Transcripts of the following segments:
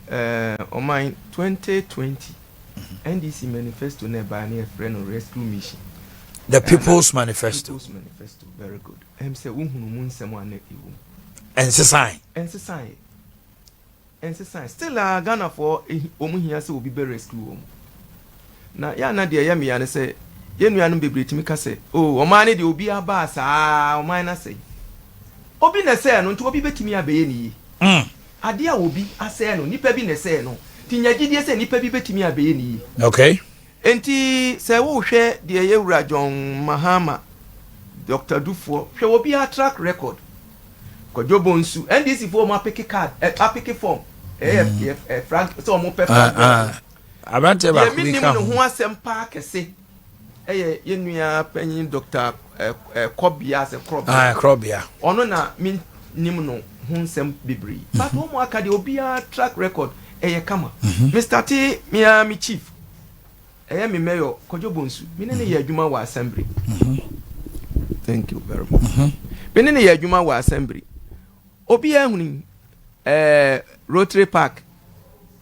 Ɔman 2020 NDC manifesto na ɛbaa ne yɛfrɛ no Rescue Mission. The People's Manifesto. People's Manifesto, very good. Sɛ wohunu mu nsɛm a na ɛwɔ mu. Ɛnsesan. Ɛnsesan, ɛnsesan. Still a Ghanafoɔ wɔn hia sɛ obi bɛ rescue wɔn. Na yɛn ana deɛ ɛyɛ mmea no sɛ yɛn nuanom bebree tumi ka sɛ, "Oh, ɔman no deɛ, obi aba saa, ɔman no asɛe." Obi na ɛsɛɛ no, nti obi bɛtumi abɛyɛ ne yie. Adeɛ a obi asɛe no, nipa bi na ɛsɛɛ no, nti nya gyidie sɛ nipa bi bɛtumi abɛyɛ ne yie. Nti sɛ wohwɛ deɛ yɛwura John Mahama, Dr Dufoɔ, hwɛ obiara track record. Kwadwo Bonsu, NDC foɔ ɔmo apick card ɛ apick form, ɛyɛ ɛ frank sɛ ɔmo pɛ flag. Aberanteɛ deɛ baako mi bi nim ka ne ho. Ho asɛm paa kɛse ɛyɛ yɛn nua panyin Dr ɛ ɛ Kɔbea sɛ Korɔbea. Ah, Korɔbea. Ɔno na mi nim no ho nsɛm bebree, but wɔn mu aka deɛ, obiara track record ɛyɛ kama. Mr T mia mi chief, ɛyɛ mi mayor Kwadwo Bonsu, mi ne ne yɛ adwuma wɔ assembly. Thank you very much. Mi ne ne yɛ adwuma wɔ assembly. Obiara huni Rotary Park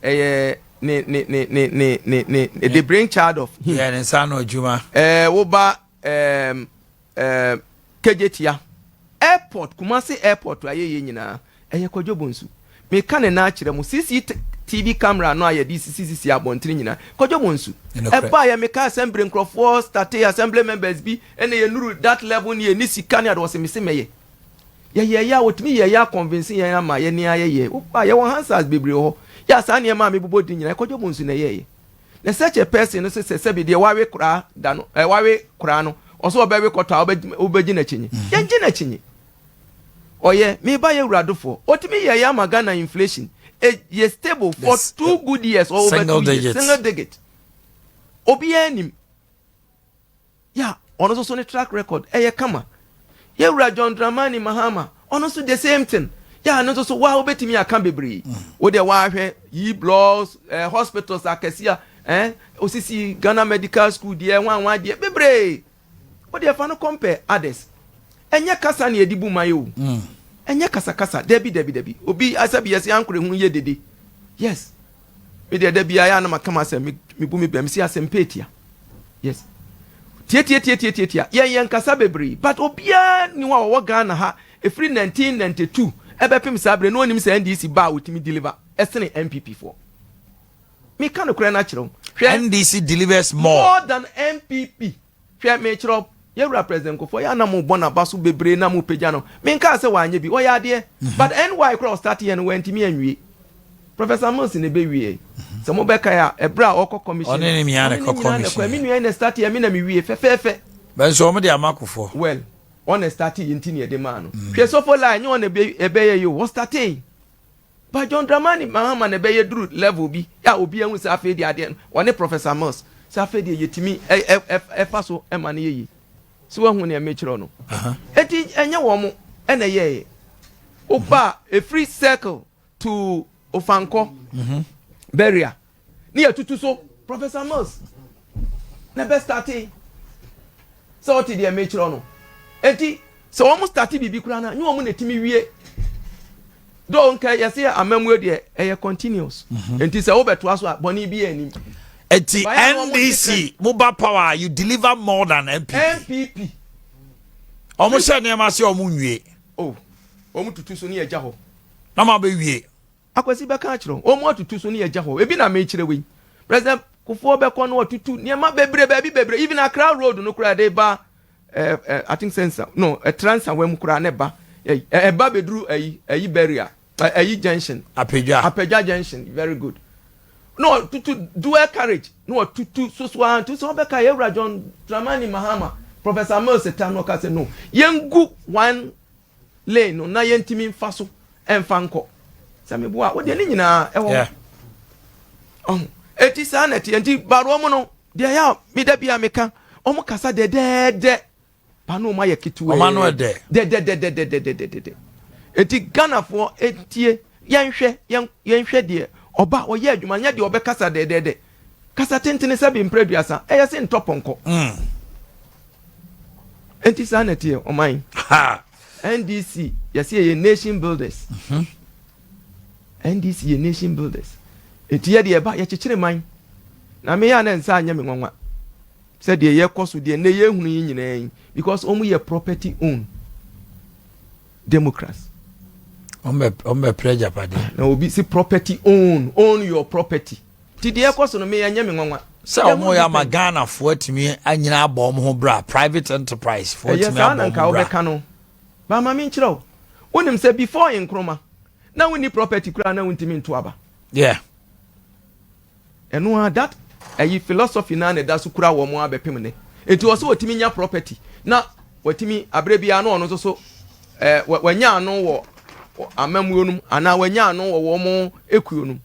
ɛyɛ ne the brain child of him. Yɛ ne nsa ano adwuma. Woba ɛɛm ɛɛm Kejetia Airport, Kumasi Airport ayɛ yɛ nyinaa ɛyɛ Kwadwo Bonsu. Meka ne nan akyerɛ mo, CCTV camera no a yɛde sisisisi abɔntene nyinaa, Kwadwo Bonsu. Ɛnokorɛ. Ɛba yɛ meka assembly nkurɔfoɔ start assembly members bi ɛna yɛ nuru that level ne yɛ ni sika ne ade wɔsɛ mese mɛyɛ yɛyɛ yɛ a wɔtumi yɛ yɛ aconvince yɛn ama yɛ ni ayɛyɛ. Woba yɛwɔ Hansards bebree wɔ hɔ yɛ a saa nneɛma a mebobɔ di nyinaa, Kwadwo Bonsu na ɛyɛyɛ. Na such a person no sɛ sɛbi deɛ wawe koraa da no wawe koraa no, ɔsɛ ɔbɛwe kɔtɔ a wobɛgye n'akyi, yɛngye n'akyi. Ɔyɛ meba yɛ wuradofoɔ, ɔtumi yɛ yɛ ama Ghana inflation yɛ stable for 2 good years or over Single 2 years. Digits. Single digit, obiara nim ya. Ɔno nso so ne track record ɛyɛ kama. Yɛwura John Dramani Mahama, ɔno nso the same thing. Yà no nso so wa wobɛtumi aka bebree. Wo deɛ wahwɛ yi blocks hospitals akɛse a osisi Ghana Medical School deɛ, nwanwa deɛ bebree. Wo deɛ fa no compare others. Ɛnyɛ kasa na yɛde bu ma yi o. Ɛnyɛ kasakasa, dabi dabi dabi. Obi asabi yɛsɛ ankore ho yɛ dede. Yes, mi deɛ dabi ayɛ anam akama sɛ mi bu mi bɛn mi si asɛm peetia. Yes, tietie tietie tietie, yɛn kasa bebree, but obiara ni hɔ a wɔwɔ Ghana ha efiri 1992 ɛbɛpem saa abere na onim sɛ NDC ba a otumi deliver ɛsene NPP foɔ. Meka no korɛ no akyerɛ wo, hwɛ. NDC delivers more. More than NPP. Hwɛ, mekyerɛ yɛwura President Kufuor yɛ anam bɔ n'aba so bebree na mo pagya no. Menkaa sɛ wanyɛ bi, ɔyɛ adeɛ, but ny kora ɔstart yɛ no, wantumi anwie. Professor Mills ne bɛwie. Sɛ mobɛkae a, ɛberɛ a ɔkɔ commission, Ɔne ne mia na ɔne ɛkɔ ne nyinaa na commission. ɛkɔ. Me nua na start yɛ, me na mewie fɛfɛɛfɛ. Bɛnso wɔn de ama Kufuor. Well, ɔna start yɛ nti ne yɛde maa no. Hwɛ, Sofoline nyɛ ɔna ɛbɛyɛ yi o, wɔstart yi, but John Dramani Mahama na ɛbɛyɛ duru level bi a obi ehu sɛ afei deɛ adeɛ no, ɔne Professor Mills sɛ afei deɛ yɛtumi ɛ ɛ ɛ ɛfa so ɛma no yɛ yie. So wahu nea mekyerɛ no? Eti ɛnyɛ wɔn mo ɛna ɛyɛɛyɛ. Woba efiri Circle to Ofankɔ barrier ne yɛ tutu so, Professor Mills na bɛ start sɛ ɔte deɛ mekyerɛ no. Eti sɛ wɔn start biribi koraa na nye wɔn na etimi wie dɔw nka yɛsɛ amamuo deɛ ɛyɛ continuous. Nti sɛ wobɛtoa so a, bɔnne bi yɛ anim. Eti Bayɛ na wɔn NDC moba power, you deliver more than NPP. NPP. Ɔmo hyɛ nneɛma se ɔmo nwie. Oh, wɔn tutu so ne yɛ gya hɔ. Na mo abɛ wie. Akwasi bɛka akyerɛ wɔn atutu so ne yɛ gya hɔ. Ebi na mekyerɛ wei, President Kufuor bɛkɔ no, watutu nneɛma bebree baabi bebree. Even Accra road no koraa de ba ɛɛ ɛ I think sɛ nsa no ɛtra Nsawam koraa ne ba ɛ ɛba bɛduru ɛyi barrier ɛyi junction. Apagya. Apagya junction, very good. Na ɔtutu dual carriage na ɔtutu soso a nti sɛ ɔbɛka yɛwura John Dramani Mahama, Professor Mills ta no, ɔka sɛ no, yɛngu one lane no na yɛntumi nfa so ɛnfa nkɔ sɛ meboa wodeɛ ne nyinaa ɛwɔ ɔho. Eti saa na ɛteɛ. Nti baroɔ mu no deɛ yɛ a meda bi a meka, ɔmo kasa dɛdɛɛdɛ ba na ɔmo ayɛ ketewa. Ɔmo ano ɛdɛ. Dɛdɛdɛdɛdɛdɛdɛdɛ. Eti Ghanafoɔ etie, yɛnhwɛ yɛnhwɛ deɛ ɔba ɔyɛ adwuma, nyɛ deɛ ɔbɛkasa dɛdɛɛdɛ. Kasa tentene sɛ bi mpere 30 ɛyɛ sɛ ntɔ pɔnkɔ. Eti saa na ɛteɛ, ɔman. Ha. NDC yɛsɛ yɛ nation builders. NDC yɛ nation builders. Eti yɛ deɛ ɛba yɛkyekyere man na meyɛ a na nsa anyɛ me nwanwa sɛ deɛ yɛkɔ so deɛ nnɛ yɛhunu yi nyinaa yi, because wɔn yɛ property own Democrats. Wɔn bɛ pere agyapadeɛ. Na obi si property own your property, ti deɛ ɛkɔ so no, meyɛ nyɛ me nwanwa. Sɛ wɔn yɛ ama Ghanafoɔ atumi anyina abɔ wɔn ho bra, private enterprise foɔ ɛyɛ atumi saa abɔ na wɔn nka ho bra. Wobɛka no baama me nkyerɛ wo, wonim sɛ before Nkrumah na wonni property koraa na wontumi nto aba. Ɛno a that ɛyi philosophy na ɛda so kura wɔn abɛpem ne eti wɔ so wɔtumi nya property na wɔtumi abere biara na ɔno nso so wanya ano wɔ amamuo no mu anaa wanya ano wɔ wɔn ekuo no mu.